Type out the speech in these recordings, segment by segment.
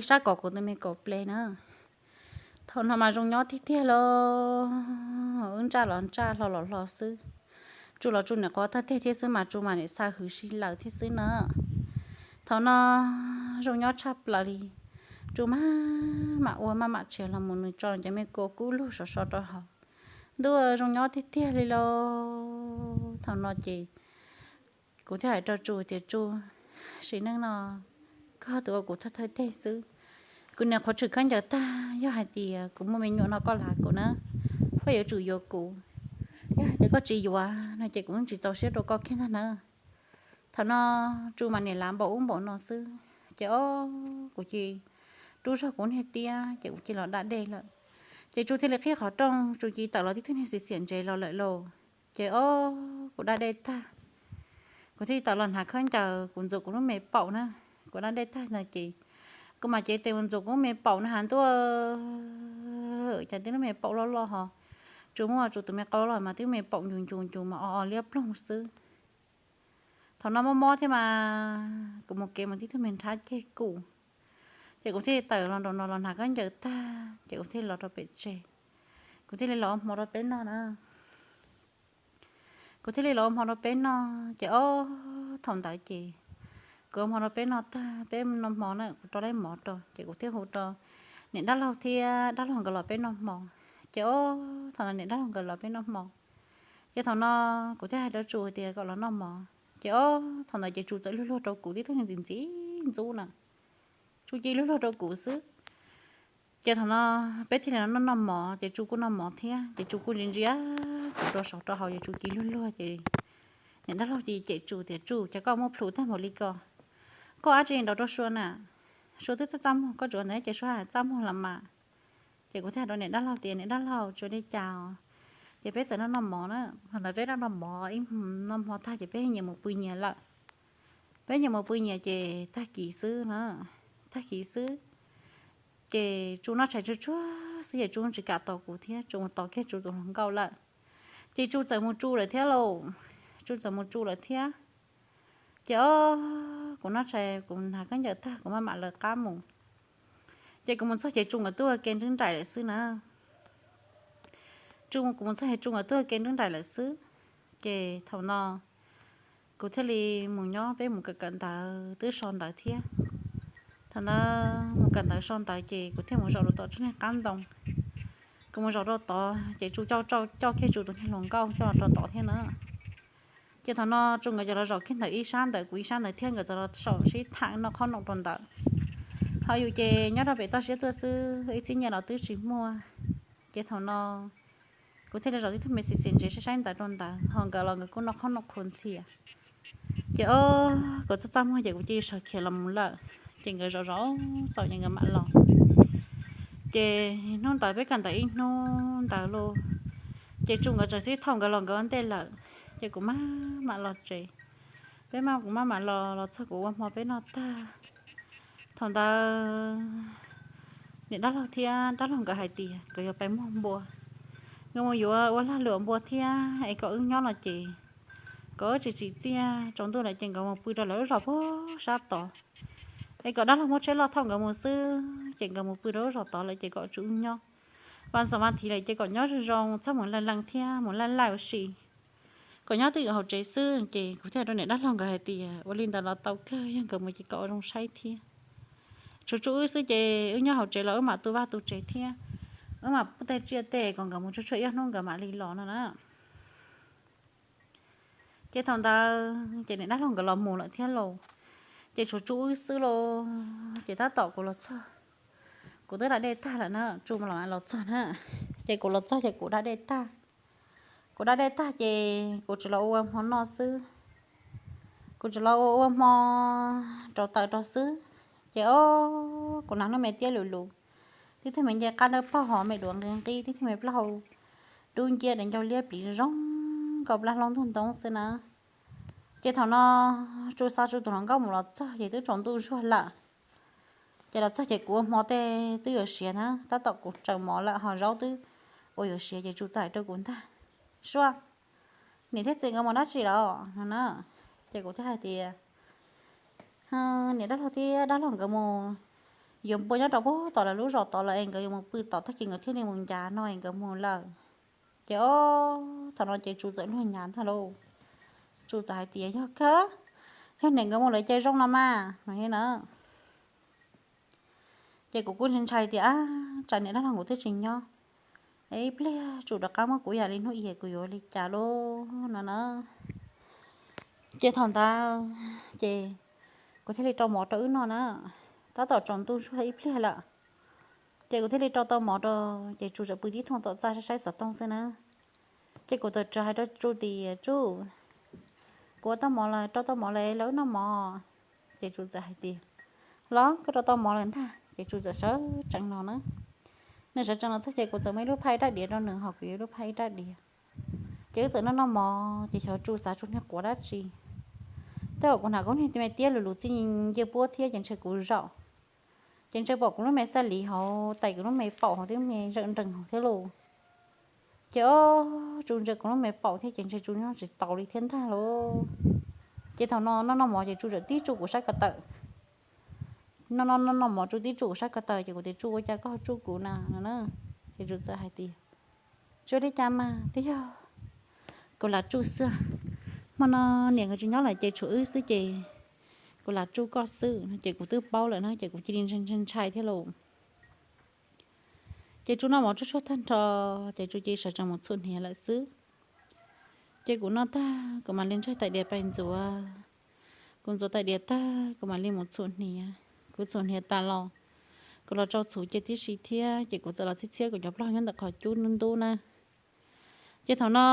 sab kom kuv tus me kaum ples na. Thaum no mas zoo nyob tiag tiag lauj, wb ntsaj los ntsaj hlo los hlo xwb. Tsu los Tsu niam qhuav thawj teg thiab xwb mas Tsu mas niam xa hwm si lawm thiab xwb na. Thaum no zoo nyob tshaj plaws li, Tsu maj mam ua maj mam tshiav los mus nws tso cov me kua kub lug sov so rau hauv. Ntuj, zoo nyob tiag tiag li lauj. Thaum no ces kuv thiaj hais rau Tsu tias, Tsu, sim neej no koj tus ua kuv thawj thawj teg xwb. Kuv niam qhuav tshwm khaub ncaws tag, yog hais tias kuv muaj me nyuam no koj lav kuv na, koj yuav tsum yuav kuv. Yog hais tias koj tsis yuav no ces kuv yeej tsis txaus siab rau koj kiag ntag na. Thaum no Tsu mas niam lav npaum ub npaum no xwb ces ob, kuv cia li rub zog kuv niag tiab ces kuv cia li los da dej lawm. Ces Tsu thiaj li qhib qhov rooj, Tsu cia li tawm los tib tug niag xiv xiam ntsev los lawm lauj. Ces ob, kuv da dej tag, kuv thiaj li tawm los hnav khaub ncaws kuv ntxuav kuv lub me paum na. Kuv da dej tag no ces kuv mam cev tes mus ntxuav kuv lub me paum na has ntuj, cas tib lub me paum loj loj ho, Tsu muab Tsu tus me qau los mas tib lub me paum ncus ncus ncus mas o o liab ploog xwb. Thaum no mob mob thiab mas kuv mus kev mus tib tug me nrhab ceg kuv, ces kuv thiaj li tawm los nraum no los hnav khaub ncaws tag ces kuv thiaj li los rau pem tsev. Kuv thiaj li los ua hmo rau peb noj na. Kuv thiaj li los ua hmo rau peb noj ces ob, thaum ntawd ces kuv ua hmo rau peb noj tag, peb noj hmo na kuv rau laib mov rau ces kuv thiaj hu rau niam dab laug thiab dab laug nkawd los peb noj hmo. Ces ob, thaum no niam dab laug nkawd los peb noj hmo, ces thaum no kuv thiaj hais rau Tsu tias kom los noj mov. Ces ob, thaum ntawd ces Tsu txawm luag luag rau kuv tib tug ntxim ntxim ntxub na. Tsu cia li luag luag rau kuv xwb. Ces thaum no peb thiaj li noj noj mov ces Tsu kuj noj mov thiab ces Tsu kuj ntsia ntsia kuv rau saum rau hauv ces Tsu cia li luag luag ces niam dab laug cia li cem Tsu tias, Tsu, cas koj muaj plhus tag npaum li ko, koj ua dab tsi nraud rau Sua na? Sua twb txaj txaj muag, koj tsuas ntawd ces Sua txaj muag los mas. Ces kuv thiaj hais rau niam dab laug tias, niam dab laug, tsis ua li cas os. Ces peb txawm noj noj mov na, thaum ntawd peb noj noj mov ib, noj hmo tag ces peb nyias mus pw nyias lawm. Peb nyias mus pw nyias ces tag kis xwb na, tag kis xwb ces Tsu noj tshais tsuag tsuag xwb ces Tsu tsis kam tos kuv thiab, Tsu mus tos kiag Tsu tus hluas nkauj lawm. Ces Tsu txawm mus Tsu lawm thiab lauj, Tsu txawm mus Tsu lawm thiab. Ces ob, kuv noj tshais kuv hnav khaub ncaws tag kuv maj mam lawv qab mus. Ces kuv mus txog ces Tsu nkawd twb ua ke nrib nraim lawm xwb na. Tsu, kuv mus txog ces Tsu nkawd twb ua ke nrib nraim lawm xwb. Ces thaum no kuv thiaj li mus nyob peb mus kawm kawm ntawv twb so ntawv thiab. Thaum ntawd mus kawm ntawv so ntawv ces kuv thiaj mus zaum rau tom tsob niag qab ntoo. Kuv mus zaum rau tod ces Tsu coj, coj kiag Tsu tus niag hluas nkauj coj los rau tod thiab na. Ces thaum no Tsu nkawd coj los zaum kiag ntawm ib sab ntawd, kuv ib sab ntawd thiab, nkawd txawm los saum sib tham noj qhob noom rau ntawd. Ho yus ces nyob rau pem toj siab tuaj xwb, ib txhiab nyiaj los twb tsis muaj. Ces thaum no kuv thiaj li zaum tib tug me xim xim ntsev saib saib ntawv rau ntawd, ho nkawd los nkawd kuj noj qhob noom qhuav ntxhias. Ces ob, kuv txaj txaj muag ces kuv cia li sawv khiav los mus lawm. Ces nkawd zaum zaum txaus ces nkawd mam los. Ces hnub ntawd peb kawm ntawv ib hnub ntawd lauj, ces Tsu nkawd tseem sib tham nkawd los nkawd ua ntej lawm. Ces kuv maj mam los tsev. Peb maj, kuv maj mam los, los txog kuv ua hmo peb noj tag. Thaum ntawd niam dab laug thiab dab laug nkawd hais tias nkawd yuav pais muag npua, nkawd mus yuav ua lag luam npua thiab es kom wb nyob no ces kom wb tsis tsim txiaj, tsaus ntuj lawm ces nkawd mus pw rau lawv lub zos puag sab tod. Es kom dab laug muab tsheb loj thauj nkawd mus xwb, ces nkawd mus pw rau lub zos tod lawm ces kom tsis wb nyob. Vas xaum vas thiv lawm ces kom nyob zoo zoo, txhob mus leej leej thiab mus laj laj ua si, kom nyob twj ywm hauv tsev xwb. Ces kuv thiaj rau niam dab laug nkawd hais tias ua li ntawd los tau kawg, yog nkawd mus ces kom ua zoo saib thiab. Tshuav Tsu wb xwb ces wb nyob hauv tsev los wb mam tu vaj tu tsev thiab, wb mam pub tej tsiaj tej kom nkawd mus tsuag tsuag ib ob hnub nkawd mam li los no na. Ces thaum ntawd ces niam dab laug nkawd los mus lawm thiab lauj, ces tshuav Tsu wb xwb lauj. Ces tab tom kuv los txog, kuv twb da dej tag lawm na, Tsu los los txog na. Ces kuv los txog ces kuv da dej tag, kuv da dej tag ces kuv tsis los ua hmo noj xwb, kuv tsis los ua, ua hmo rau taws rau xwb. Ces ob, kuv hnav hnub me tiab lus lus, tib tug me ncej qab dawb paug hov me duav nqi nqib, tib tug me plaub hau dub nciab daim ncauj liab plis zoo nkauj plab hloob ntug ntoo xwb na. Ces thaum no Tsu xa Tsu tus hluas nkauj mus los txog ces twb tsaus ntuj zuag lawm. Ces los txog ces kuv ua hmo tej twb yuav siav na, tab tom kuv tsaws mov lawm ho zaub twb ua yuav siav ces Tsu txawm hais rau kuv ntag, Suab, niam thiab txiv nkawd mus dab tsi los no na? Ces kuv thiaj hais tias niam dab laug thiab dab laug nkawd mus yuav npua nyob rau puag tom lawv lub zos tod lawm es nkawd yuav mus pw tom tag kis nkawd thiaj li mus ncav no es nkawd mus lawm. Ces ob thaum no ces Tsu txawm luag nyav ntag lauj. Tsu txawm hais tias, Yog kawg, yog niam nkawd mus lawv cai zoo no mas, no na. Ces kuv kuj ntshai ntshai tias, Ab, tsam niam dab laug kuv twb tsis nyob, es ib pliag Tsu rov qab muab kuv yam li hnub i kuv yuav li cas lauj, no na. Ces thaum ntawd ces kuv thiaj li rau mov rau wb noj na. Tab tom tsaus ntuj zuag ib pliag lawm, ces kuv thiaj li rau tau mov rau, ces Tsu txawm pw tib thooj tom txaj saib saib xov tooj xwb na. Ces kuv txawm hais rau Tsu tias, Tsu, kuv ua tau mov lawm, rau tau mov lawm, los wb noj mov. Ces Tsu txawm hais tias, Los, koj rau tau mov lawm ntag. Ces Tsu txawm sawv tsees los na. Nws sawv tsees los txog ces kuv txawm muab ib lub phaj ib rab diav rau nws, ho kuv yuav ib lub phaj ib rab diav. Ces wb txawm noj noj mov ces xyov Tsu xav Tsu niag quav dab tsi, tej zaum kuv hnav kuv niag me tiab lus lus txij nce puab thiab ces ntshe kuv zaum. Ces ntshe pom kuv lub me xaj liv hauv, tais kuv lub me paum hauv, twb me zawm nrees hauv thiab lauj. Ces ob Tsu ntsia kuv lub me paum thiab ces ntshe Tsu noj tsis tau li thiab ntag lauj. Ces thaum no noj noj mov ces Tsu txawm tib tsuj kuv sab ko taw. Noj noj noj noj mov Tsu tib tsuj kuv sab ko taw ces kuv tias, Tsu, ua cas koj ho tsuj kuv na? Ces Tsu txawm hais tias, Tsis ua li cas mas, twb yog kuv lam tsuj xwb. Hmo no niam nkawd tsis nyob lawm ces tshuav wb xwb ces kuv lam tsuj koj xwb. Ces kuv twb paub lawm na ces kuv cia li ntshai ntshai thiab lauj. Ces Tsu noj mov tsuag tsuag tag nrho, ces Tsu cia li sawv tsees mus txhuam hniav lawm xwb. Ces kuv noj tag kuv mam li ntsaig tais diav pais ntxuav. Kuv ntxuav tais diav tag kuv mam li mus txhuam hniav. Kuv txhuam hniav tas los, kuv los tsau txhuv cia tib si thiab ces kuv txawm los txhiab txhiab kuv cov plaub hau nyob ntawm qhov cub ntub ntub na. Ces thaum no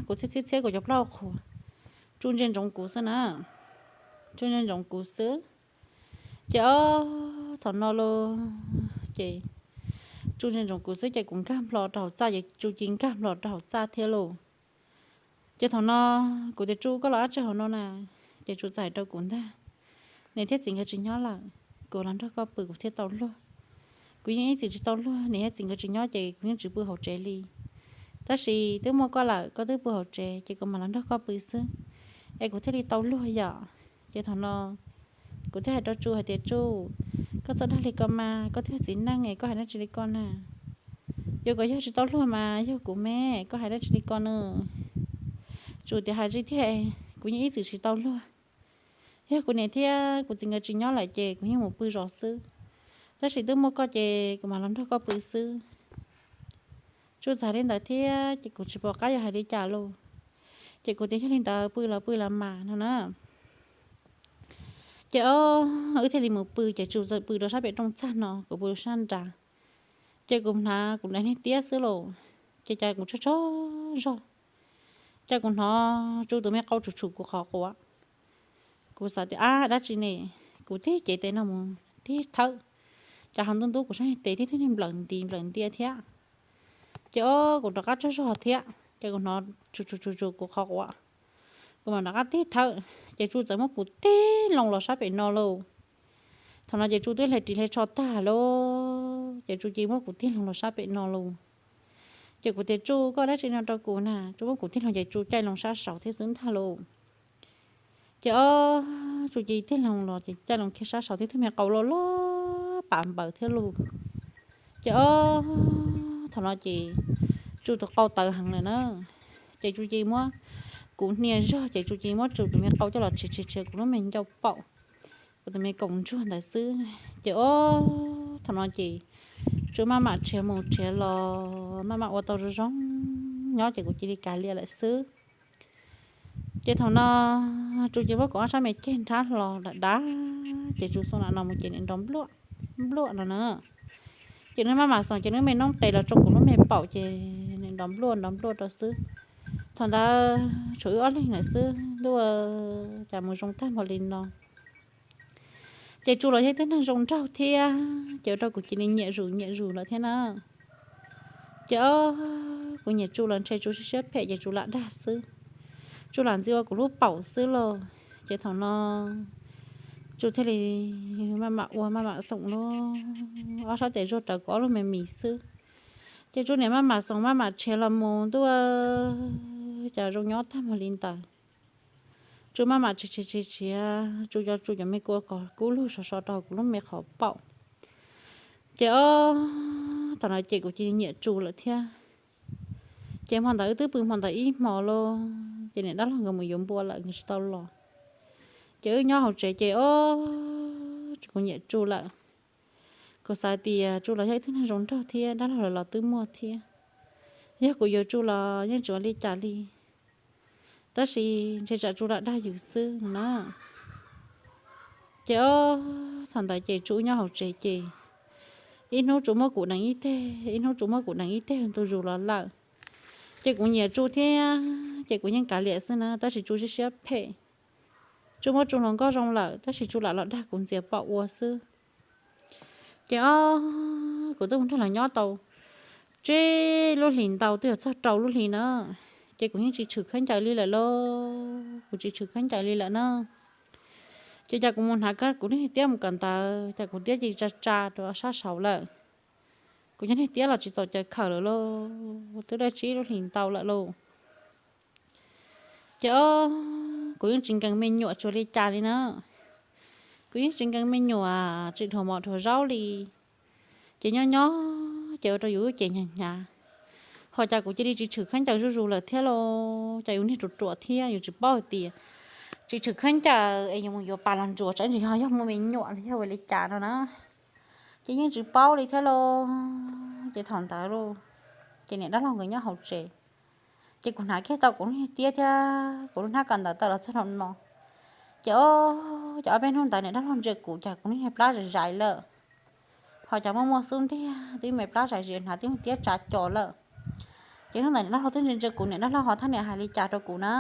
kuv txhiab txhiab txhiab kuv cov plaub hau qhuav, Tsu ntsia ntsoov kuv xwb na. Tsu ntsia ntsoov kuv xwb. Ces ob thaum no los ces Tsu ntsia ntsoov kuv xwb ces kuv nkag nplo rau hauv txaj ces Tsu cia li nkag nplo rau hauv txaj thiab lauj. Ces thaum no kuv tias, Tsu, koj los dab tsi hauv no na? Ces Tsu txawm hais rau kuv ntag, Niam thiab txiv nkawd tsis nyob lawm, kuv los nrog koj pw kuv thiaj tau luag. Kuv yeej ib txwm tsis tau luag, niam thiab txiv nkawd tsis nyob ces kuv yeej tsis pw hauv tsev li. Tab sis twb muaj koj lawm, koj twb pw hauv tsev ces kuv mam los nrog koj pw xwb, es kuv thiaj li tau luag yom. Ces thaum no kuv thiaj hais rau Tsu hais tias, Tsu, koj txhob dag li ko mas, koj twb yog txiv neej es koj hais dab tsi li ko na? Yuav kom yog tsis tau luag mas yog kuv me, koj hais dab tsi li ko na? Tsu tias, Hais tsis tiag, kuv yeej ib txwm tsis tau luag. Yog kuv niam thiab kuv txiv nkawd tsis nyob lawm ces kuv yeej mus pw zos xwb, tab sis twb muaj koj ces kuv mam los nrog koj pw xwb. Tsu txawm li ntawd thiab ces kuv tsis pom qab yuav hais li cas lauj. Ces kuv tias, Yog li ntawd pw los pw los mas, no na. Ces ob wb thiaj li mus pw ces Tsu txawm pw rau sab pem rooj txag no, kuv pw sab nrad. Ces kuv hnav kuv daim niag tiab xwb lauj, ces cas kuv tsaug tsaug zog, cas kuv hnov Tsu tus me qau tshum tshum kuv qhov quav. Kuv xav tias, Ab, dab tsi ne? Kuv tig cev tes no mus tig thawb, cas ho ntub ntub kuv sab tes thiab twb niag nplawm nti nplawm ntia thiab. Ces ob kuv rov qab tsaug zog thiab ces kuv hnov tshum tshum tshum tshum kuv qhov quav. Kuv mam rov qab tig thawb, ces Tsu txawm muab kuv tig loo los sab pem no lauj. Thaum no ces Tsu twb hle ris hle tsho tag lauj, ces Tsu cia li muab kuv tig loo los sab pem no lauj. Ces kuv tias, Tsu, koj dab tsi no rau kuv na? Tsu muab kuv tig loo ces Tsu caij loo sab saud thiab xwb ntag lauj. Ces ob Tsu cia li tig loo los ces caij loo kiag sab saud thiab tus me qau loj loj pam npaws thiab lauj. Ces ob thaum no ces Tsu tus qau tawv heev lawm na. Ces Tsu cia li muab kuv hnia zog ces Tsu cia li muab Tsu tus me qau coj los tshiav tshiav tshiav kuv lub me ncauj paum, kuv tus me kaus ntsuag ntawd xwb. Ces ob thaum no ces Tsu maj mam tshiav mus tshiav los maj mam ua tau zoo zoo nyob ces kuv cia li kav liam lawm xwb. Ces thaum no Tsu cia li muab kuv ob sab me ceg nrhab hlo dav dav, ces Tsu xoo lam no mus ces nws nrov npluaj npluaj no na. Ces nws maj mam xoom ces nws me noob qes los tsoo kuv lub me paum ces nws nrov npluaj nrov npluaj rau xwb. Thaum ntawd tshuav wb ob leeg lawm xwb, ntuj, cas mus zoo tag npaum li no. Ces Tsu los yog ib tug neeg zoo nraug thiab ces ua rau kuv cia li nyiam zus nyiam zus lawm thiab na. Ces ob kuv nyiam Tsu los ntshe Tsu siab siab phem ces Tsu lam dag xwb, Tsu lam ntxi ua kuv lub paum xwb lauj. Ces thaum no Tsu thiaj li maj mam ua maj mam xoom lub ob sab tes zuag rawv kuv ob lub me mis xwb. Ces Tsu niam maj mam xoom maj mam tshiav los mus ntuj, cas zoo nyob tag npaum li ntawd. Tsu maj mam tshiav tshiav tshiav tshiav, Tsu cov Tsu cov me kua kub lug sov so rau kuv lub me qhov paum. Ces o, thaum no ces kuv cia li nyiam Tsu lawm thiab. Ces hmo ntawd wb twb pw hmo ntawd ib hmo lauj, ces niam dab laug nkawd mus yuav npua lawm nkawd tsis tau los. Ces wb nyob hauv tsev ces o, kuv nyiam Tsu lawm. Kuv xav tias Tsu los yog ib tug neeg zoo nraug thiab dab laug los los twb muaj thiab. Yog kuv yuav Tsu los yeej tsis ua li cas li, tab sis ntshe tsam Tsu lam dag yus xwb na. Ces o, thaum ntawd ces Tsu wb nyob hauv tsev ces ib hnub Tsu muab kuv deev ib teg, ib hnub Tsu muab kuv deev ib teg ntu zus los lawm. Ces kuv nyiam Tsu thiab ces kuv yeej kav liam xwb na, tab sis Tsu siab siab phem. Tsu muab Tsu hluas nkauj zoo lawm tab sis Tsu lam los dag kuv ntxias pom ua xwb. Ces o, kuv twb mus nrog lawv nyob tau tsib lub hlis ntau twb yuav txog rau lub hli na. Ces kuv yeej tsis tshwm khaub ncaws li lawm lauj, kuv tsis tshwm khaub ncaws li lawm na. Ces cas kuv mus hnav kuv niag tiab mus kawm ntawv, cas kuv tiab cia li tsa tsa rau sab saud lawm. Kuv cov niag tiab los tsis txaus caws khawm lawm lauj, twb dab tsib lub hlis ntau lawm lauj. Ces o, kuv yeej tsis nkees me nyuam tsuas li cas li na. Kuv yeej tsis nkees me nyuam tsis dhuav mov dhuav zaub li. Ces nyob nyob ces ua rau yus lub cev hnyav hnyav, ho cas kuv cia li tsis tshwm khaub ncaws zuj zus lawm thiab lauj. Cas yus niag ruam ruam thiab yus tsis paub hais tias tsis tshwm khaub ncaws es yus mus yuav pas los ntsuas tsam ntsis ho yog muaj me nyuam los yog ua li cas no na. Ces yeej tsis paub li thiab lauj. Ces thaum ntawd lauj, ces niam dab laug nkawd nyob hauv tsev, ces kuv hnav kiag tau kuv lub niag tiab thiab kuv lub hnab kawm ntawv tawm los txog rau no. Ces o, ces ob peb hnub ntawd niam dab laug ntsia kuv cas kuv niag plab zais zais lawm, ho cas muaj muaj xub ntiag twb me plab zais zais hnav twb tiab tsa co lawm. Ces hnub ntawd niam dab laug twb ntsia ntsia kuv, niam dab laug ho thaj niam hais li cas rau kuv na.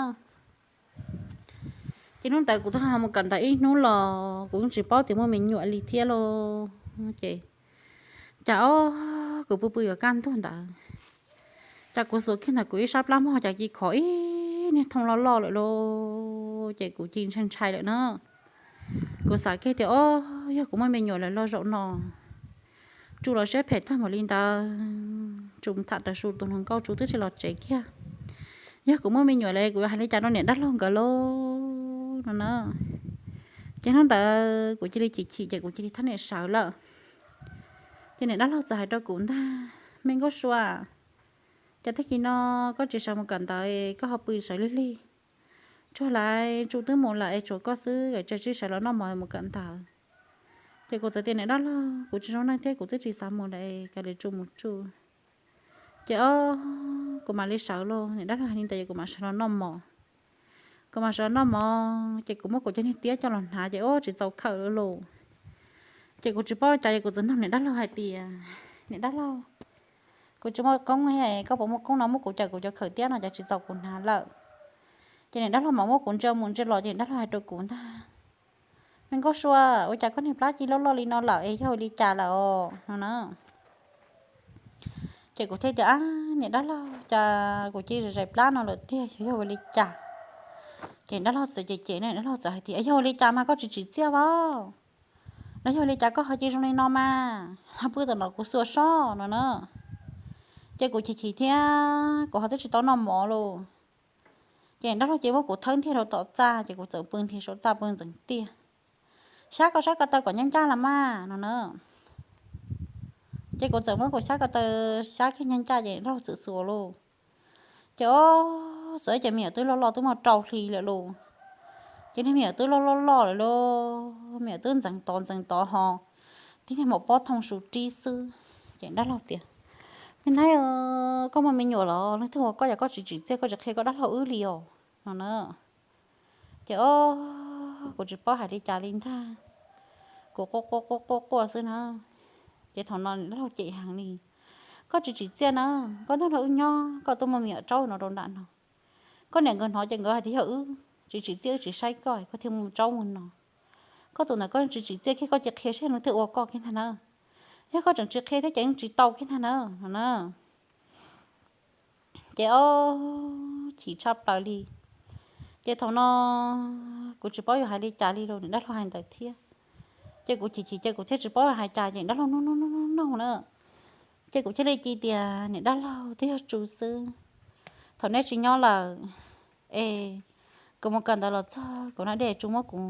Ces hnub ntawd kuv twb mus kawm ntawv ib hnub los kuv yeej tsis paub tias muaj me nyuam li thiab lauj. Ces cas o, kuv pw pw yuav kaj ntug ntawd, cas kuv xuas kiag ntawm kuv ib sab plab mog cas cia li khov ib niag thooj loj loj lawm lauj. Ces kuv cia li ntshai ntshai lawm na. Kuv xav kiag tias o, yog kuv muaj me nyuam lawm los zaum no Tsu los siab phem tag npaum li ntawd, Tsu mus tham raws Su tus hluas nkauj, Tsu twb tsis los tsev kiag. Yog kuv muaj me nyuam lawm kuv yuav hais li cas rau niam dab laug nkawd lauj no na. Ces hnub ntawd kuv cia li chim chim ces kuv cia li thaj niam sawv lawm. Ces niam dab laug txawm hais rau kuv ntag, me Nkauj Sua, cas tag kis no koj tsis sawv mus kawm ntawv, koj ho pw sawv lig lig? Tsuag lawm, Tsu twb mus lawm es tshuav koj xwb, es tsam tsis sawv los noj mov mus kawm ntawv. Ces kuv txawm tias niam dab laug, kuv tsis zoo neej thiab kuv twb tsis xav mus lawm, kav liam Tsu mus Tsu. Ces o, kuv mam li sawv lauj, niam dab laug hais li ntawd ces kuv mam sawv los noj mov. Kuv mam sawv los noj mov ces kuv muab kuv cov niag tiab coj los hnav ces o tsis txaus khawm lawm lauj. Ces kuv tsis paub cas ces kuv txawm nug niam dab laug hais tias, niam dab laug, kuv tsis muaj koob, koj puas muaj koob no muab kuv cawm kuv cov khawm tiab no cas tsis txaus kuv hnav lawm. Ces niam dab laug mam muab kuv ntsia mus ntsia los ces niam dab laug hais rau kuv ntag, me Nkauj Sua, ua cas koj niag plab cia li loj loj li no lawm es yog ua li cas lawm os no na. Ces kuv thiaj tias, ab niam dab laug, cas kuv cia li zais plab no lawm tiag, yog ua li cas? Ces niam dab laug txawm cem cem, niam dab laug txawm hais tias, yog ua li cas mas koj tsis tsim txiaj as? Los yog ua li cas koj ho cia li zoo li no mas, ho pw tom no kuv xuas soj no na. Ces kuv chim chim thiab kuv ho twb tsis tau noj mov lauj. Ces niam dab laug cia li muab kuv thawb ntiag rau tom txaj ces kuv txawm pw nthi saum txaj pw ntxeev tiag. Xyab koj xyab ko taw kom ncaj ncaj los mas no na. Ces kuv txawm muab kuv xyab ko taw xyab kiag ncaj ncaj ces niam dab laug txawm xuas lauj. Ces o, xuas ces me nyuam twb loj loj twb muaj rau hli lawm lauj. Ces niag me nyuam twb loj loj loj lawm lauj, me nyuam twb ntxeev tod ntxeev tod ho tib niag maum pob thooj su rib xwb. Ces dab laug tias, me nab, koj muaj me nyuam los leej twg ua koj, yog koj tsis tsim txiaj koj tsis qhia koj dab laug wb li os no na. Ces o, kuv tsis paub hais li cas li ntag, kuv quaj quaj quaj quaj quaj xwb na. Ces thaum no niam dab laug cem heev li, koj tsis tsim txiaj na, koj nrog wb nyob koj tuaj muaj me nyuam tsaub no rau nram no, koj niam nkawd hnov ces nkawd hais tias yog wb tsis tsim txiaj wb tsis saib koj koj thiaj muaj tsaub muaj no. Koj tus ntawd koj tsis tsim txiaj kiag koj cia li qhia saib leej twg ua koj kiag ntag na. Yog koj tseem tsis qhia thiab ces yeej tsis tau kiag ntag na no na. Ces o, chim tshaj plaws li. Ces thaum no kuv tsis paub yuav hais li cas li los niam dab laug hais ntawd thiab. Ces kuv chim chim ces kuv thiaj tsis paub hais cas ces niam dab laug nug nug nug nug nug na. Ces kuv thiaj li cia tias niam dab laug twb yog Tsu xwb. Thaum neb tsis nyob lawm es kuv mus kawm ntawv los txog kuv noj dej Tsu muab kuv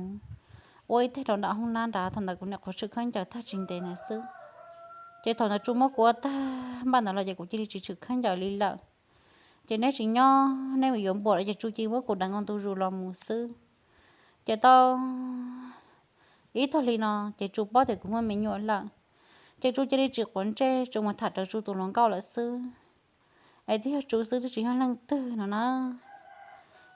ua ib teg rau nram hoob nab nrad, thaum ntawd kuv nyuam qhuav tshwm khaub ncaws tag tsis ntev na xwb. Ces thaum ntawd Tsu muab kuv ua tag npaj ntawd los ces kuv cia li tsis tshwm khaub ncaws li lawm. Ces neb tsis nyob neb mus yuav npua lawm ces Tsu cia li muab kuv deev ua ntu zus los mus xwb. Ces tau ib tag hli no ces Tsu paub tias kuv muaj me nyuam lawm, ces Tsu cia li tsis quav ntsej, Tsu mus tham rawv Tsu tus hluas nkauj lawm xwb. Es twb yog Tsu xwb twb tsis yog leej twg no na.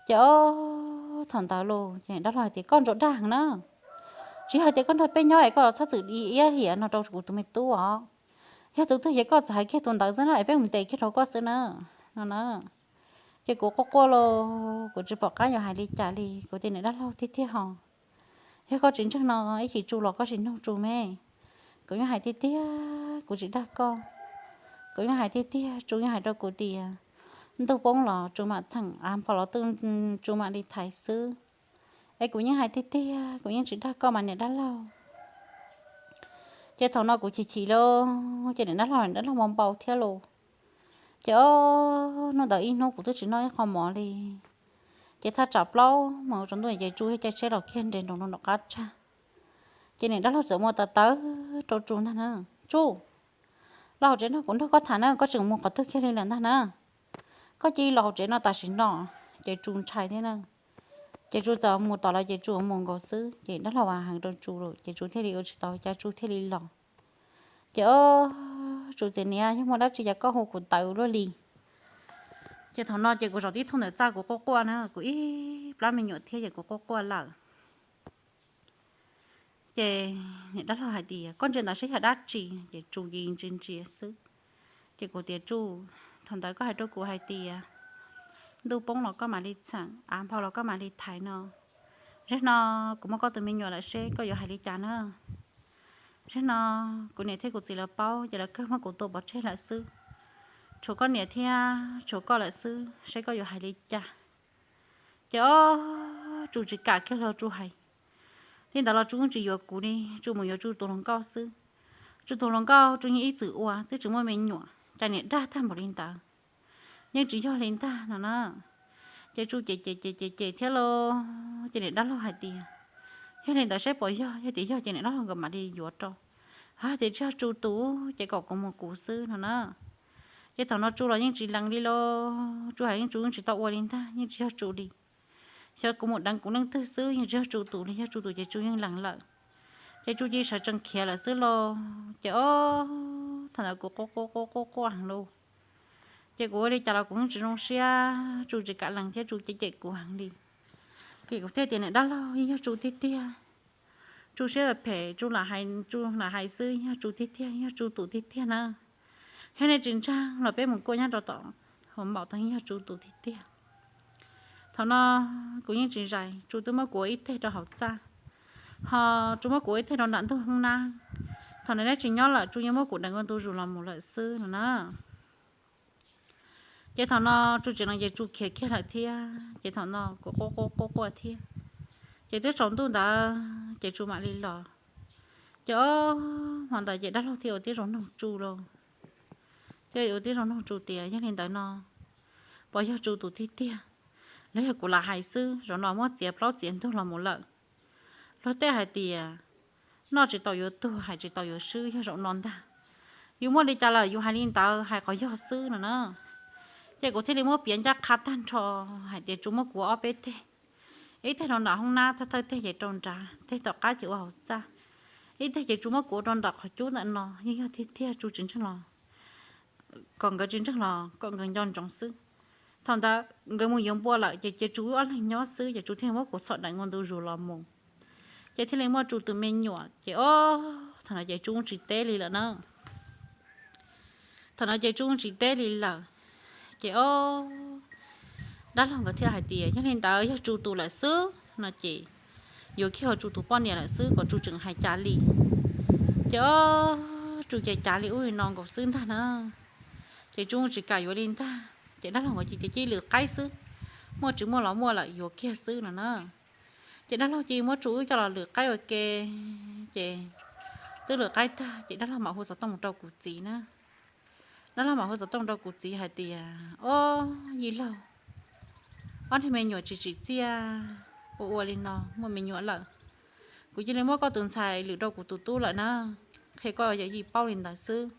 Ces ob thaum ntawd los ces dab laug hais tias koj ntsuas dag na, tsis yog tias koj nrog peb nyob es koj txhob txwm iab hiam no rau kuv tus me tub os. Yog tus twg ces koj txawm hais kiag tus ntawd xwb na es peb mus ntes kiag rau koj xwb na, no na. Ces kuv quaj quaj los kuv tsis pom qab yuav hais li cas li, kuv tias niam dab laug tiag tiag hos, yog koj tsis ntseeg no ib chim Tsu los koj sim nug Tsu me. Kuv yeej hais tiag tiag kuv tsis dag koj. Kuv yeej hais tiag tiag, Tsu yeej hais rau kuv tias ntuj poob los Tsu mam txheem, av nphau los Tsu mam li thaiv xwb. Es kuv yeej hais tiag tiag kuv yeej tsis dag koj mas niam dab laug. Ces thaum no kuv chim chim lauj, ces niam dab laug, niam dab laug npau npau thiab lauj. Ces ob hnub ntawd ib hnub kuv twb tsis noj ib qho mov li. Ces thaj tsam plaub moos tsaus ntuj ces Tsu thiaj caij tsheb los kiag nres nraum no nram qab tsag. Ces niam dab laug txawm muab taws tawv rau Tsu ntag na, Tsu, los hauv tsev no kuv nrog koj tham na, koj tseem mus qhov twg kiag li lawm ntag na. Koj cia li los hauv tsev no tam sim no. Ces Tsu ntshai thiab na. Ces Tsu txawm mus tom lawv ces Tsu mus nkaus xwb ces dab laug heev rau Tsu lawm ces Tsu thiaj li ua tsis tau cas Tsu thiaj li los. Ces ob, Tsu txiv niam, yog muaj dab tsi yog koj hu kuv tawv luaj li. Ces thaum no ces kuv zaum tib thooj ntawm txaj kuv quaj quaj na, kuv ib plab me nyuam thiab ces kuv quaj quaj lawm. Ces niam dab laug hais tias koj ntsia ntawd saib yog dab tsi, ces Tsu cia li ntsia ntsia xwb. Ces kuv tias Tsu, thaum ntawd koj hais rau kuv hais tias ntuj poob los koj mam li txheem, av nphau los koj mam li thaiv no. Zaum no kuv muaj koj tus me nyuam lawm seb koj yuav hais li cas na. Zaum no kuv niam thiab kuv txiv lawv paub ces lawv kawg muab kuv tua pov tseg lawm xwb. Tshuav koj niam thiab tshuav koj lawm xwb, seb koj yuav hais li cas. Ces ob, Tsu tsis kam kiag los Tsu hais li ntawd los Tsu yeej tsis yuav kuv li, Tsu mus yuav Tsu tus hluas nkauj xwb. Tsu tus hluas nkauj Tsu yeej ib txwm ua twb tsis muaj me nyuam, cas niam dag tag npaum li ntawd. Yeej tsis yog li ntag no na. Ces Tsu cem cem cem cem cem thiab los ces niam dab laug hais tias yog li ntawd saib puas yog, yog tias yog ces niam dab laug nkawd mam li yuav rau. Hais tias tsis yog Tsu tus ces kom kuv mus kuv xwb no na. Ces thaum no Tsu los yeej tsis lees li los Tsu hais yeej Tsu yeej tsis tau ua li ntag, yeej tsis yog Tsu li. Xyov kuv mus deev kuv leej twg xwb, yeej tsis yog Tsu tus li, yog Tsu tus ces Tsu yeej lees lawm. Ces Tsu cia li sawv tsees khiav lawm xwb los ces ob, thaum ntawd kuv quaj quaj quaj quaj quaj heev lauj. Ces kuv ua li cas los kuv yeej tsis zoo siab, Tsu tsis kam lees thiab Tsu cem cem kuv heev li. Ces kuv thiaj tias niam dab laug, yeej yog Tsu tiag tiag. Tsu siab phem, Tsu lam hais, Tsu lam hais xwb, yog Tsu tiag tiag, yog Tsu tus tiag tiag na. Yog nej tsis ntseeg los peb mus kuaj nyob rau tom hauv npaum tag, yog Tsu tus tiag tiag. Thaum no kuv yeej tsis zais, Tsu twb muab kuv ua ib teg rau hauv txaj, ho Tsu muab kuv ua ib teg rau nram ntug hoob nab. Thaum no neb tsis nyob lawm Tsu yeej muab kuv deev ua ntu zus los mus lawm xwb no na. Ces thaum no Tsu tsis lees ces Tsu khiav kiag lawm thiab, ces thaum no kuv quaj quaj quaj quaj thiab. Ces twb tsaus ntuj ntawd ces Tsu mam li los. Ces ob hmo ntawd ces dab laug thiaj ua tib zoo nug Tsu los, thiaj ua tib zoo nug Tsu tias yog li ntawd no puas yog Tsu tus tiag tiag, los yog kuv lam hais xwb, zaum no muab txiav plaub txiav ntug los mus lawm. Luag tej hais tias noj tsis tau yuav tuag, hais tsis tau yuav swb, yog zaum no ntag. Yus muaj li cas lawm yus hais li ntawd, hais qhov yog xwb no na. Ces kuv thiaj li muab piav ncaj qha tag nrho hais tias Tsu muab kuv ua ob peb teg, ib teg rau nram hoob nab, thawj thawj teg ces rau nrad, teg tom qab ces ua hauv txaj, ib teg ces Tsu muab kuv ua rau ntawm qhov cub ntawm no, yeej yog tiag tiag Tsu tsis ntseeg los kom nkawd tsis ntseeg los kom nkawd nco ntsoov xwb. Thaum ntawd nkawd mus yuav npua lawm ces cia Tsu wb ob leeg nyob xwb, ces Tsu thiaj muab kuv txhom deev ua ntu zus los mus. Ces thiaj li muaj Tsu tus me nyuam, ces ob, thaum no ces Tsu tsis teb li lawm na. Thaum no ces Tsu tsis teb li lawm, ces ob, dab laug nkawd thiaj hais tias yog li ntawd yog Tsu tus lawm xwb no ces yuav kiag ua Tsu tus poj niam lawm xwb, kom Tsu tseem hais cas li. Ces ob, Tsu ces cav li ub li no nkaus xwb ntag na. Ces Tsu tsis kam yuav li ntag, ces dab laug nkawd cia li lwm qaib xwb, muaj tsis muaj los muaj lawm yuav kiag xwb no na. Ces dab laug cia li muab Tsu wb coj los lwm qaib ua ke, ces twb lwm qaib tag ces dab laug mam hu xov tooj mus rau kuv txiv na. Dab laug mam hu xov tooj rau kuv txiv hais tias, Ob, yij laug, ob niag me nyuam tsis tsim txiaj, ua ua li no muaj me nyuam lawm. Kuv cia li muab koj tus ntxhais lwm rau kuv tus tub lawm na. qhia koj yawm yij paub li ntawd xwb.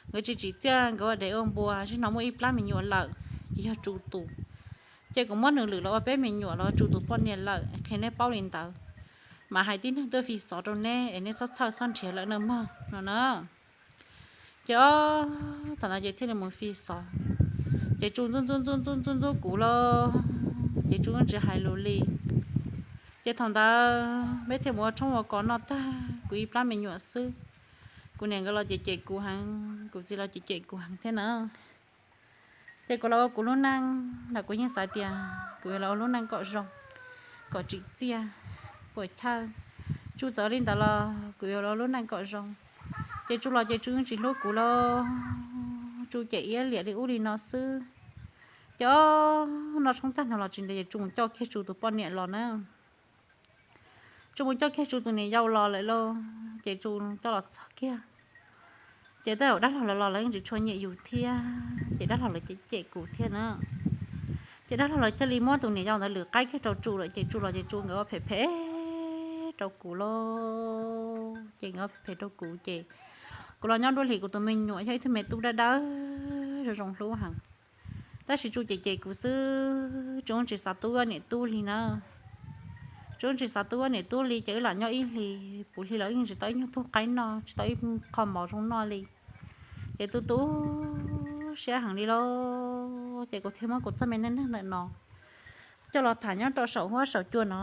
Nkawd tsis tsim txiaj, nkawd ua dev ua npua, tsis hnov muaj ib plab me nyuam lawm, ces yog Tsu tus. Ces kuv muab nws lwm los ua peb me nyuam los Tsu tus poj niam lawm, qhia neb paub li ntawd, mas hais tib neeg tuaj fi xov rau neb es neb txhob txhawj txhob nrhiav lawm nawb mog no na. Ces ob thaum ntawd ces thiaj li mus fi xov, ces Tsu ntxub ntxub ntxub ntxub ntxub ntxub kuv los, ces Tsu yeej tsis hais lus li. Ces thaum ntawd peb thiaj mus ua tshoob ua kos noj tag, kuv ib plab me nyuam xwb. Kuv niam nkawd los ces cem kuv heev, kuv txiv los ces cem kuv heev thiab na. Ces kuv los ua kuv lub neej los kuv yeej xav tias kuv yuav los ua lub neej kom zoo, kom tsim txiaj, puas chawj. Tsu txawm li ntawd los kuv yuav los ua lub neej kom zoo. Ces Tsu los ces Tsu yeej tsis hlub kuv los, Tsu cem iab liam li ub li no xwb. Ces ob no tshoob tag no los tsis ntev ces Tsu mus coj kiag Tsu tus poj niam los na. Tsu mus coj kiag Tsu tus niam yau los lawm lauj, ces Tsu coj los txog kiag. Ces tej zaum dab laug lawv los lawv yeej tsis tshua nyiam yus thiab, ces dab laug lawv cem cem kuv thiab na. Ces dab laug lawv thiaj li muab tus niam yau ntawd lwm qaib kiag rau Tsu lawm, ces Tsu los ces Tsu nkawd ua phem phem rau kuv lauj, ces nkawd ua phem phem rau kuv ces kuv los nyob dua hli kuv tus me nyuam yog ib tug me tub dawb dawb zoo zoo hlub heev. Tab sis Tsu cem cem kuv xwb, Tsu tsis xav tub niam tub li na. Tsu tsis xav tub niam tub li ces wb lam nyob ib hlis puv hli los yeej tsis tau ib nyuag tug qaib noj, tsis tau ib qho mov zoo noj li. Ces tu tu siab heev li lauj, ces kuv thiaj muab kuv txoj me neej neeg ntawm no coj los tham nyob rau saum huab saum cua no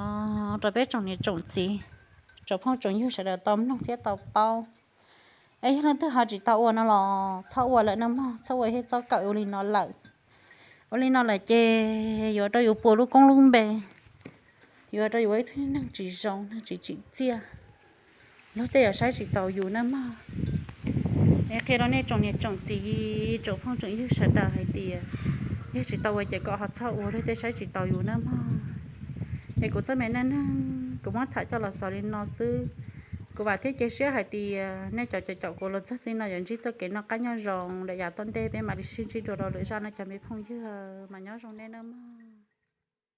rau peb tsoom niam tsoom txiv, tsoom phooj tsoom ywg sawv daws tau mloog thiab tau paub. Es yog leej twg ho tsis tau ua no los txhob ua lawm nawb mog, txhob ua thiab txhob kawm ua li no lawm. Ua li no lawm ces yuav rau yus puas lub koob lub npe, yuav rau yus ua ib tug neeg tsis zoo, neeg tsis tsim txiaj, luag tej yuav saib tsis taus yus nawb mog. Es qhia rau nej tsoom niam tsoom txiv, tsoom phooj tsoom ywg sawv daws hais tias yog tsis tau ua ces kom ho txhob ua, luag tej saib tsis taus yus nawb mog. Es kuv txoj me neej neeg kuv muab tham coj los xaus li no xwb. Kuv vam thiab cia siab hais tias nej cov caum kuv los txog txij no yuav ntsib txoj kev noj qab nyob zoo lawm, yav tom ntej peb mam li sib ntsib dua rau lwm zaj no cov me phooj ywg, mas nyob zoo nej nawb mog.